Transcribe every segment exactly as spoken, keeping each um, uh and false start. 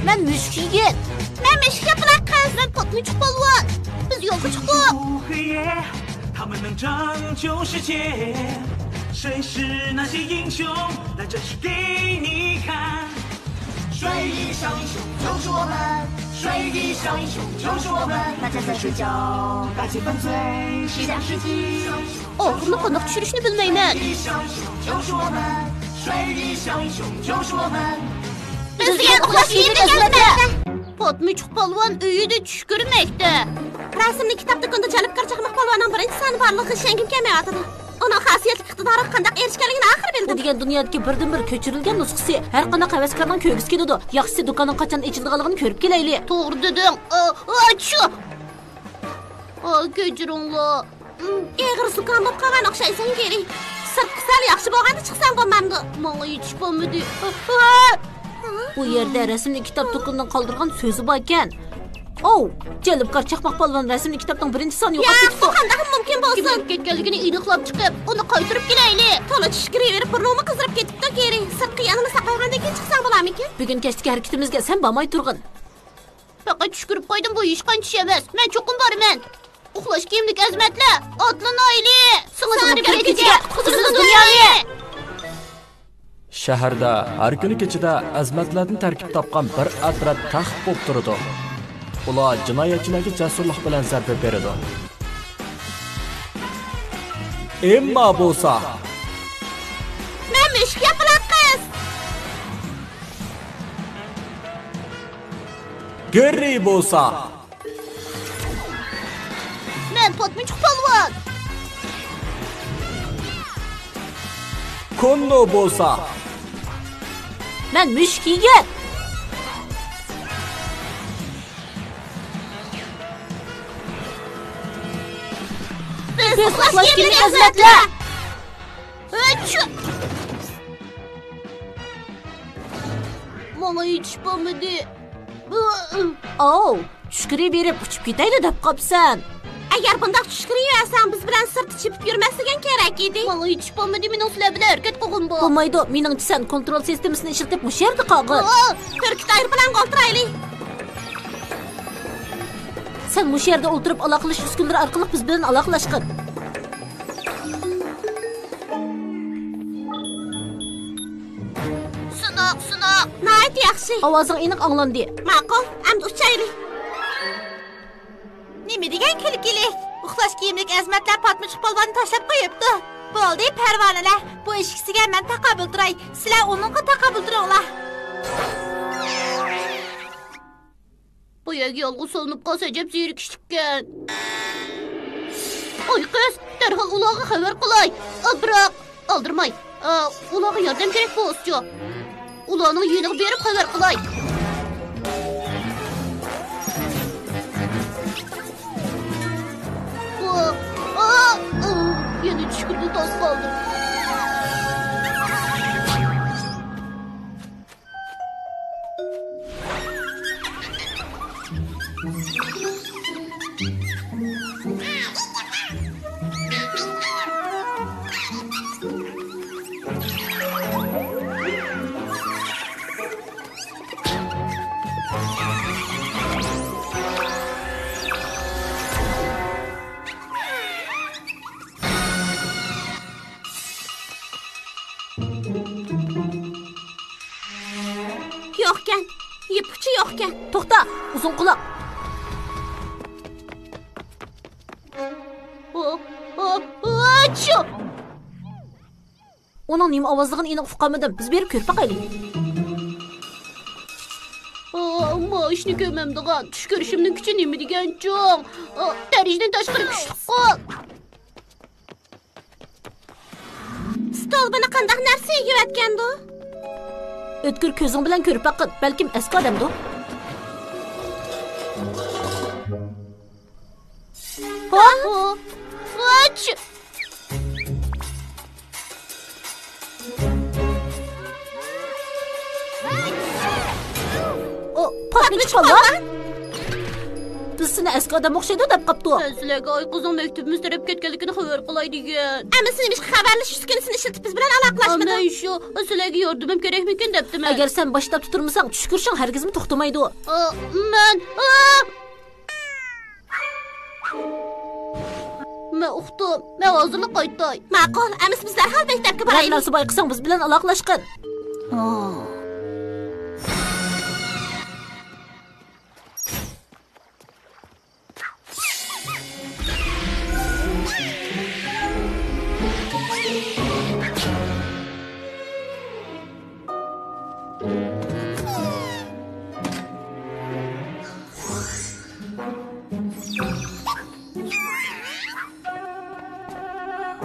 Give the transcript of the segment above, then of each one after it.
مەن مۈشۈك يىگىت. مەن مۈشۈك ياپىلاق قىز. مەن پوتمىچۇق پالۋان. بىز يولغا چىقتۇق. 黑夜，他们能拯救世界。谁是那些英雄？来，展示给你看。水里小英雄就是我们，水里小英雄就是我们。大家在睡觉，大气粉碎，西洋世纪。 ئاخىرىنى قانداق چۈشۈرۈشنى بىلمەيمەن. بىز دېگەن ئۇخلاش كىيىملىك خىزمەتتە. پاتمىچۇق پالۋان ئۆيىدە چۈش كۆرمەكتە. رەسىملىك كىتاب دۇكىنىدا جەلپكار چاقماق پالۋاننىڭ بىرىنچى سانى بارلىقىغا ئىشەنگۈم كەلمەيۋاتىدۇ. ئۇنىڭ خاسىيەتلىك ئىقتىدارىغا قانداق ئېرىشكەنلىكىنى ئاخىرى بۇ بىلدىم. دېگەن دۇنيادىكى بىردىنبىر كۆچۈرۈلگەن نۇسخىسى. ھەر قانداق ھەۋەسكارنىڭ كۆرگۈسى كېلىدۇ. ياخشىسى دۇكاننىڭ قاچان ئېچىلىدىغانلىقىنى كۆرۈپ كېلەيلى. توغرا دېدىڭ. ئا، ئاچچۇ! ئا، كەچۈرۈڭلار. ئېغىر زۇكام بولۇپ قالغان ئوخشايسەن، گېرى. سىرتقا سەل ياخشى بولغاندا چىقساڭ بولمامدۇ؟ ماڭا ھېچ بولمىدى. بۇ يەردە رەسىملىك كىتاب دۇكىنىنىڭ قالدۇرغان سۆزى باركەن. ئوۋ، جەلپكار چاقماق پالۋان رەسىملىك كىتابنىڭ بىرىنچى سانى يوقاپ ياق، بۇ كېتىپتۇ. قانداقمۇ مۇمكىن بولسۇن؟ كىم ئەكەپ كەتكەنلىكىنى ئېنىقلاپ چىقىپ، ئۇنى قايتۇرۇپ كېلەيلى. تولا چۈش كىرىۋېرىپ، بۇرنۇڭمۇ قىزىرىپ كېتىپتۇ، گېرى. سىرتقا يەنىمۇ ساقايغاندىن كېيىن چىقساڭ بولارمىكىن؟ بۈگۈن كەچتىكى ھەرىكىتىمىزگە سەن بارماي تۇرغىن. پەقەت چۈش كۆرۈپ قويدۇم، بۇ ھېچقانچە ئىش ئەمەس. مەن چوقۇم بارىمەن. ئۇخلاش كىيىملىك ئەزىمەتلەر، ئاتلىنايلى! سىڭىسلىرى بىر كېچىگە قۇتقۇزىدۇ دۇنيانى! شەھەردە ھەر كۈنى كېچىدە ئەزىمەتلەردىن تەركىب تاپقان بىر ئەترەت تەخت بولۇپ تۇرىدۇ. ئۇلار جىنايەتچىلەرگە جەسۇرلۇق بىلەن زەربە بېرىدۇ. ئېمما بولسا، مەن مۈشۈك ياپىلاق قىز. گېررى بولسا، مەن پاتمىچۇق پالۋان. كوننو بولسا، مەن مۈشۈك يىگىت. بىز ئۇخلاش كىيىملىك ئەزىمەتلەر. ھۆچچۈ! ماڭا ھېچ بولمىدى. ئاۋۇ، چۈشكۈرۈۋېرىپ ئۇچۇپ كېتەيلى دەپ قاپسەن. ئەگەر بۇنداق چۈشكۈرۈۋەرسەڭ، بىز بىلەن سىرتتا چېپىپ يۈرمەسلىكىڭ كېرەك ئىدى. ماڭا ھېچ بولمىدى، مېنىڭ سىلەر بىلەن ھەرىكەت قىلغۇم بار. بولمايدۇ، مېنىڭچە سەن كونترول سىستېمىسىنى ئىشلىتىپ مۇشۇ يەردە قالغىن. ئا! ھۆركىتى ئايروپىلانغا ئولتۇرايلى. سەن مۇشۇ يەردە ئولتۇرۇپ ئالاقىلىشىش ئۈسكۈنىلىرى ئارقىلىق بىز بىلەن ئالاقىلەشكىن. سۇنۇق، سۇنۇق. ناھايىتى ياخشى. ئاۋازىڭ ئېنىق ئاڭلاندى. ماقۇل، ئەمدى ئۇچايلى. نېمە دېگەن كۈلكىلىك! ئۇخلاش كىيىملىك ئەزىمەتلەر پاتمىچۇق پالۋاننى تاشلاپ قويۇپتۇ. بولدى، پەرۋانىلەر، بۇ ئىككىسىگە مەن تاقابىل تۇراي، سىلەر ئۇنىڭغا تاقابىل تۇرۇڭلار. بۇ يەرگە يالغۇز سولىنىپ قالسا ئەجەب زېرىكىشلىككەن. ئاي قىز، دەرھال ئۇلارغا خەۋەر قىلاي. ئا، بىراق، ئالدىرىماي. ئا، ئۇلارغا ياردەم كېرەك بولسىچۇ. ئۇلارنىڭ يېنىغا بېرىپ خەۋەر قىلاي. ئا، ئا، ئا، يەنە چۈشكۈندىن تاس قالدىم. يوقكەن، يىپ ئۇچى يوقكەن. توختا، ئۇزۇن قۇلاق. ئۇ، ئۇ، ئۇچۇ! ئۇنىڭ نېمە ئاۋازلىقىنى ئېنىق ئۇقالمىدىم. بىز بېرىپ كۆرۈپ باقايلى. ئا، ماۋۇ ئىشنى كۆرمەمدىغان. چۈش كۆرۈشۈمنىڭ كۈچى نېمە دېگەن چوڭ. ئا، دەرىجىدىن تاشقىرى كۈچلۈكقۇ. ستولبىنى قانداق نەرسە ئېگىۋەتكەندۇ؟ ئۆتكۈر كۆزۈڭ بىلەن كۆرۈپ باققىن، بەلكىم ئەسكى ئادەمدۇ؟ ھا؟ ھا؟ ھاچ! ئۇ، پاتمىچۇق پالۋان؟ سېنى ئەسكى ئادەم ئوخشايدۇ دەپ قاپتۇ. مەن سىلەرگە ئايقىزنىڭ مەكتىپىمىز تەرەپ كەتكەنلىكىنى خەۋەر قىلاي دېگەن. ئەمما سېنى نېمىشقا خەۋەرلىشىش ئۈسكۈنىسىنى ئىشلىتىپ بىز بىلەن ئالاقىلاشمىدىڭ؟ مەن شۇ، سىلەرگە ياردىمىم كېرەكمىكىن دەپتىمەن. ئەگەر سەن باش تارتىپ تۇرمىساڭ، چۈش كۆرۈشۈڭ ھەرگىزمۇ توختىمايدۇ. ئا، مەن، ئا! مەن ئۇقتۇم. مەن ھازىرلا قايتاي. ماقۇل، ئەمىسە بىز دەرھال مەكتەپكە بارايلى. بىرەر نەرسە بايقىساڭ، بىز بىلەن ئالاقىلاشقىن.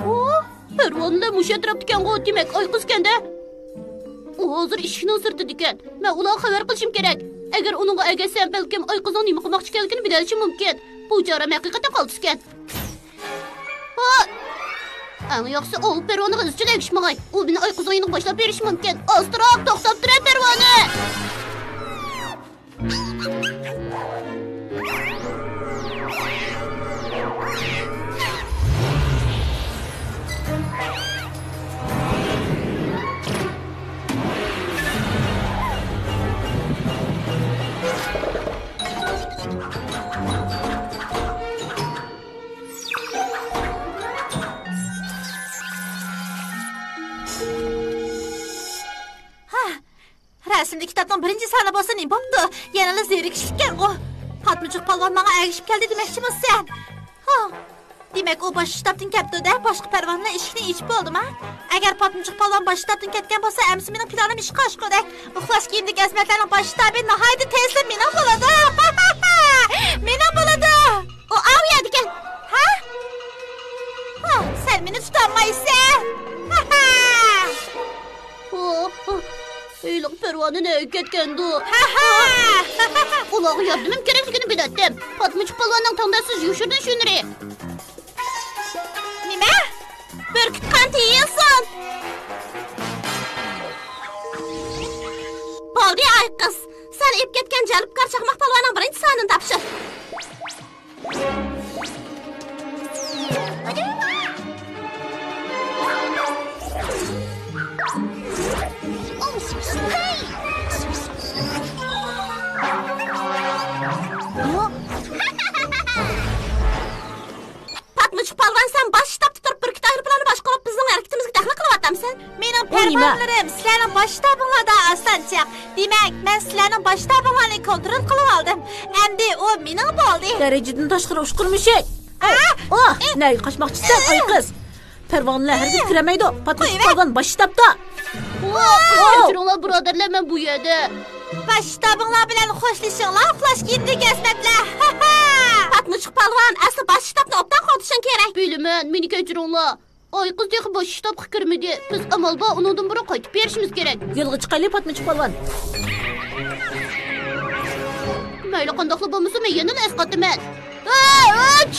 ئۇ، پەرۋانىلەر مۇشۇ ئەتراپتىكەنغۇ، دېمەك، ئايقىزكەن-دە. ئۇ ھازىر ئىشىكنىڭ سىرتىدىكەن. مەن ئۇلارغا خەۋەر قىلىشىم كېرەك. ئەگەر ئۇنىڭغا ئەگەشسەم، بەلكىم ئايقىزنىڭ نېمە قىلماقچى ئىكەنلىكىنى بىلەلىشىم مۇمكىن. بۇ چارەم ھەقىقەتەن قالتىسكەن. ھا! ئەڭ ياخشىسى ئاۋۇ پەرۋانىغا ئىزچىل ئەگىشىپ ماڭاي. ئۇ مېنى ئايقىزنىڭ يېنىغا باشلاپ بېرىشى مۇمكىن. ئاستىراق توختاپ تۇرە، پەرۋانە! ھا! رەسىملىك كىتابنىڭ بىرىنچى سانى بولسا نېمە بوپتۇ؟ يەنىلا زېرىكىشلىككەنغۇ. پاتمىچۇق پالۋان ماڭا ئەگىشىپ كەلدى دېمەكچىمۇ سەن؟ ھا. دېمەك، ئۇ باش شتابتىن كەپتۇ-دە، باشقا پەرۋانىلەر ئىشىكنى ئېچىپ بولدىما؟ ئەگەر پاتمىچۇق پالۋان باش شتابتىن كەتكەن بولسا، ئەمىسە مېنىڭ پىلانىم ئىشقا ئاشقۇدەك. ئۇخلاش كىيىملىك ئەزىمەتلەرنىڭ باش شتابى ناھايىتى تېزلا مېنىڭ بولىدۇ. مېنىڭ بولىدۇ. ئۇ ئاۋۇ يەردىكەن. ھە؟ ھا، سەن مېنى تۇتالمايسەن. ھا، ھا. ئوھ، ئوھ، ھېلىقى پەرۋانە نەگە كەتكەندۇ؟ ھا، ھا. ئۇلارغا ياردىمىم كېرەكلىكىنى بىلەتتىم. پاتمىچۇق پالۋاننىڭ تەڭداشسىز يوشۇرۇن شۇنىرى. نېمە؟ بۈركۈت قانىتى يېيىلسۇن! بولدى، ئايقىز. سەن ئېلىپ كەتكەن جەلپكار چاقماق پالۋاننىڭ بىرىنچى سانىنى تاپشۇر. پاتمىچۇق پالۋان، سەن باش شتابتا تۇرۇپ بۈركۈت ئايروپىلانىنى باشقۇرۇپ، بىزنىڭ ھەرىكىتىمىزگە دەخلى قىلىۋاتامسەن؟ مېنىڭ ئۇ نېمە؟ پەرۋانىلىرىم سىلەرنىڭ باش شتابىڭلاردا، ئاسانچىق. دېمەك، مەن سىلەرنىڭ باش شتابىڭلارنى كونترول قىلىۋالدىم. ئەمدى ئۇ مېنىڭ بولدى. دەرىجىدىن تاشقىرى ئۇچقۇن مۈشۈك. ئا! ئوھ، ئە! نەگە قاچماقچىسەن، ئايقىز؟ پەرۋانىلەر ھەرگىز كىرەلمەيدۇ. پاتمىچۇق پالۋان باش شتابتا. ئوھ، كەچۈرۈڭلار، بۇرادەرلەر، مەن بۇ يەردە. باش شتابىڭلار بىلەن خوشلىشىڭلار، ئۇخلاش كىيىمىدىكى ئەزىمەتلەر. پاتمىچۇق پالۋان، ئەسلى باش شتابنى ئوبدان قوغدىشىڭ كېرەك. بىلىمەن، مېنى كەچۈرۈڭلار. ئايقىز تېخى باش شتابقا كىرمىدى. بىز ئامال بار ئۇنىڭدىن بۇرۇن قايتىپ بېرىشىمىز كېرەك. يولغا چىقايلى، پاتمىچۇق پالۋان. مەيلى قانداقلا بولمىسۇن، مەن يەنىلا ئەسقاتىمەن. ئا، ئاچ!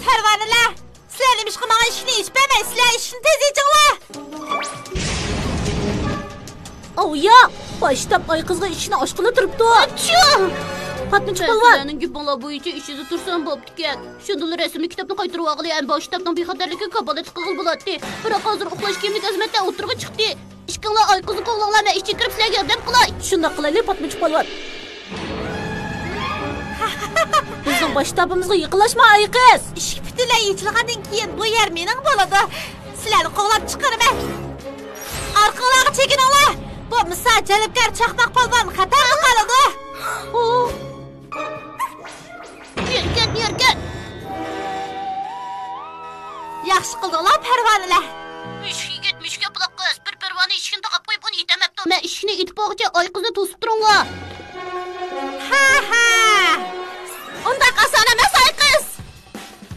پەرۋانىلەر! سىلەر نېمىشقا ماڭا ئىشىكنى ئېچىپ بەرمەيسىلەر؟ ئىشىكنى تېز ئېچىڭلار! ئاۋۇ ياق! باش شتاب ئايقىزغا ئىشىكنى ئاچقىلى تۇرۇپتۇ. ئاچچىق! پاتمىچۇق پالۋان! سىلەرنىڭ گېپىڭلار بويىچە ئىش ئىزى تۇرسام بوپتىكەن. شۇندىلا رەسىملىك كىتابنى قايتۇرۇۋالغىلى، ھەم باش شتابنىڭ بىخەتەرلىكىگە كاپالەتلىك قىلغىلى بولاتتى. بىراق ھازىر ئۇخلاش كىيىملىك ئەزىمەتلەر ئوتتۇرىغا چىقتى. ئىككىڭلار ئايقىزنى قوغلاڭلار، مەن ئىچىگە كىرىپ سىلەرگە ياردەم قىلاي. شۇنداق قىلايلى، پاتمىچۇق پالۋان. بىزنىڭ باش شتابىمىزغا يېقىنلاشما، ئايقىز! ئىشىك پۈتۈنلەي ئېچىلغاندىن كېيىن بۇ يەر مېنىڭ بولىدۇ. سىلەرنى قوغلاپ چىقىرىمەن. ئارقىڭلارغا چېكىنىڭلار. بولمىسا جەلپكار چاقماق پالۋان خەتەردە قالىدۇ. يۈرگىن، يۈرگىن! ياخشى قىلدىڭلار، پەرۋانىلەر. مۈشۈك يىگىت، مۈشۈك ياپىلاق قىز، بىر پەرۋانە ئىشىكنى تاقاپ قويۇپ، ئۇنى ئېتەلمەپتۇ. مەن ئىشىكنى ئېتىپ بولغۇچە ئايقىزنى توسۇپ تۇرۇڭلار. ھە، ھە. ئۇنداق ئاسان ئەمەس، ئايقىز.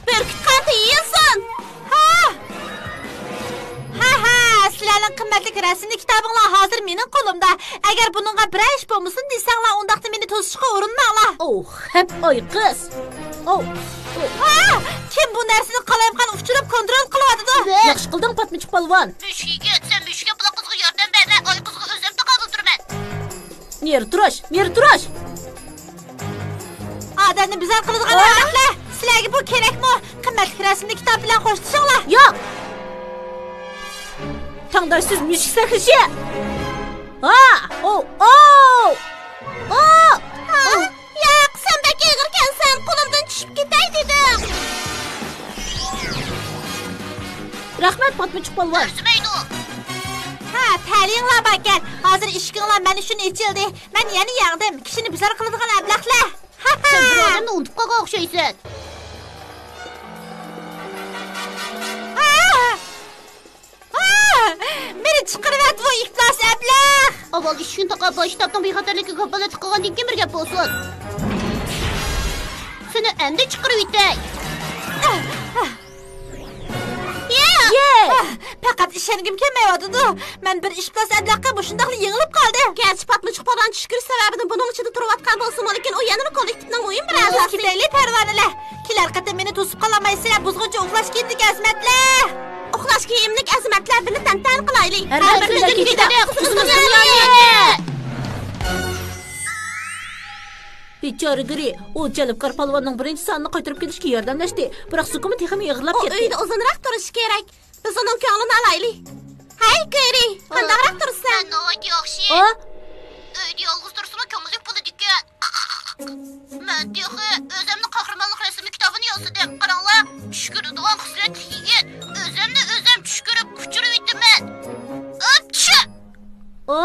بۈركۈت قانىتى يېيىلسۇن! ھا! ھە، ھە، سىلەرنىڭ قىممەتلىك رەسىملىك كىتابىڭلار ھازىر مېنىڭ قولۇمدا. ئەگەر بۇنىڭغا بىرەر ئىش بولمىسۇن دېسەڭلار، ئۇنداقتا مېنى توسۇشقا ئۇرۇنماڭلار. ئوھ، خەپ ئايقىز. ئوھ، ئوھ. ھا! كىم بۇ نەرسىنى قالايمىقان ئۇچۇرۇپ كونترول قىلىۋاتىدۇ؟ ياخشى قىلدىڭ، پاتمىچۇق پالۋان. مۈشۈك يىگىت، سەن مۈشۈك ياپىلاق قىزغا ياردەم بەر، مەن ئايقىزغا ئۆزۈم تاقابىل تۇرىمەن. نېرى تۇرۇش، نېرى تۇرۇش! ئادەمنى بىزار قىلىدىغان ئەخمەقلەر! سىلەرگە بۇ كېرەكمۇ؟ قىممەتلىك رەسىمنى كىتاب بىلەن خوشلىشىڭلار! ياق! تەڭداشسىز مۈشۈك سەكرىشى! ھا! ئو! ئو! ئو! ھا؟ ياق، سەن بەك ئېغىركەنسەن، قولۇمدىن چۈشۈپ كېتەي دېدىم. رەھمەت، پاتمىچۇق پالۋان. ئەرزىمەيدۇ. ھە، تەلىيىڭلار باركەن. ھازىر ئىشىكىڭلار مەن ئۈچۈن ئېچىلدى. مەن يەنە يەڭدىم. كىشىنى بىزار قىلىدىغان ئەبلەخلەر. سەن بىر ئادەمنى ئۇنتۇپ قالغان ئوخشايسەن. ئا! ئا! مېنى چىقىرىۋەت، بۇ ئىپلاس ئەبلەخ! ئاۋۋال ئىشىكنى تاقاپ، باش شتابنىڭ بىخەتەرلىكىگە كاپالەتلىك قىلغاندىن كېيىن بىر گەپ بولسۇن. سېنى ئەمدى چىقىرىۋېتەي. يە! يە! پەقەت ئىشەنگۈم كەلمەيۋاتىدۇ. مەن بىر ئىپلاس ئەبلەخكە مۇشۇنداقلا يېڭىلىپ قالدىم. گەرچە پاتمىچۇق پالۋان چۈشكۈرۈش سەۋەبىدىن بۇنىڭ ئىچىدە تۇرۇۋاتقان بولسىمۇ، لېكىن ئۇ يەنىلا كوللېكتىپنىڭ مۇھىم بىر ئەزاسى. كېتەيلى، پەرۋانىلەر. كېلەر قېتىم مېنى توسۇپ قالالمايسىلەر، بۇزغۇنچە ئۇخلاش كىيىملىك ئەزىمەتلەر. ئۇخلاش كىيىملىك ئەزىمەتلەر بىللە تەنتەنە قىلايلى. ھەر بىر كۈندە كېچىدە قىزغىن دۇنيانى. بىچارە گىرى، ئۇ جەلپكار پالۋاننىڭ بىرىنچى سانىنى قايتۇرۇپ كېلىشكە ياردەملەشتى، بىراق زۇكىمى تېخىمۇ ئېغىرلاپ ئۇ كەتتى. ئۆيدە ئۇزۇنراق تۇرۇشى كېرەك. بىز ئۇنىڭ كۆڭلىنى ئالايلى. ھەي، گىرى، قانداقراق تۇرىسەن؟ مەن ناھايىتى ياخشى. ئا؟ ئۆيدە يالغۇز تۇرسىمۇ كۆڭلۈك بولىدىكەن. مەن تېخى ئۆزۈمنىڭ قەھرىمانلىق رەسىمىي كىتابىنى ياسىدىم. قاراڭلار، چۈش كۆرىدىغان خىسلەتلىك يىگىت. ئۆزۈمنى ئۆزۈم چۈش كۆرۈپ ئۇچۇرۇۋېتىمەن. ئاپچىق! ئا؟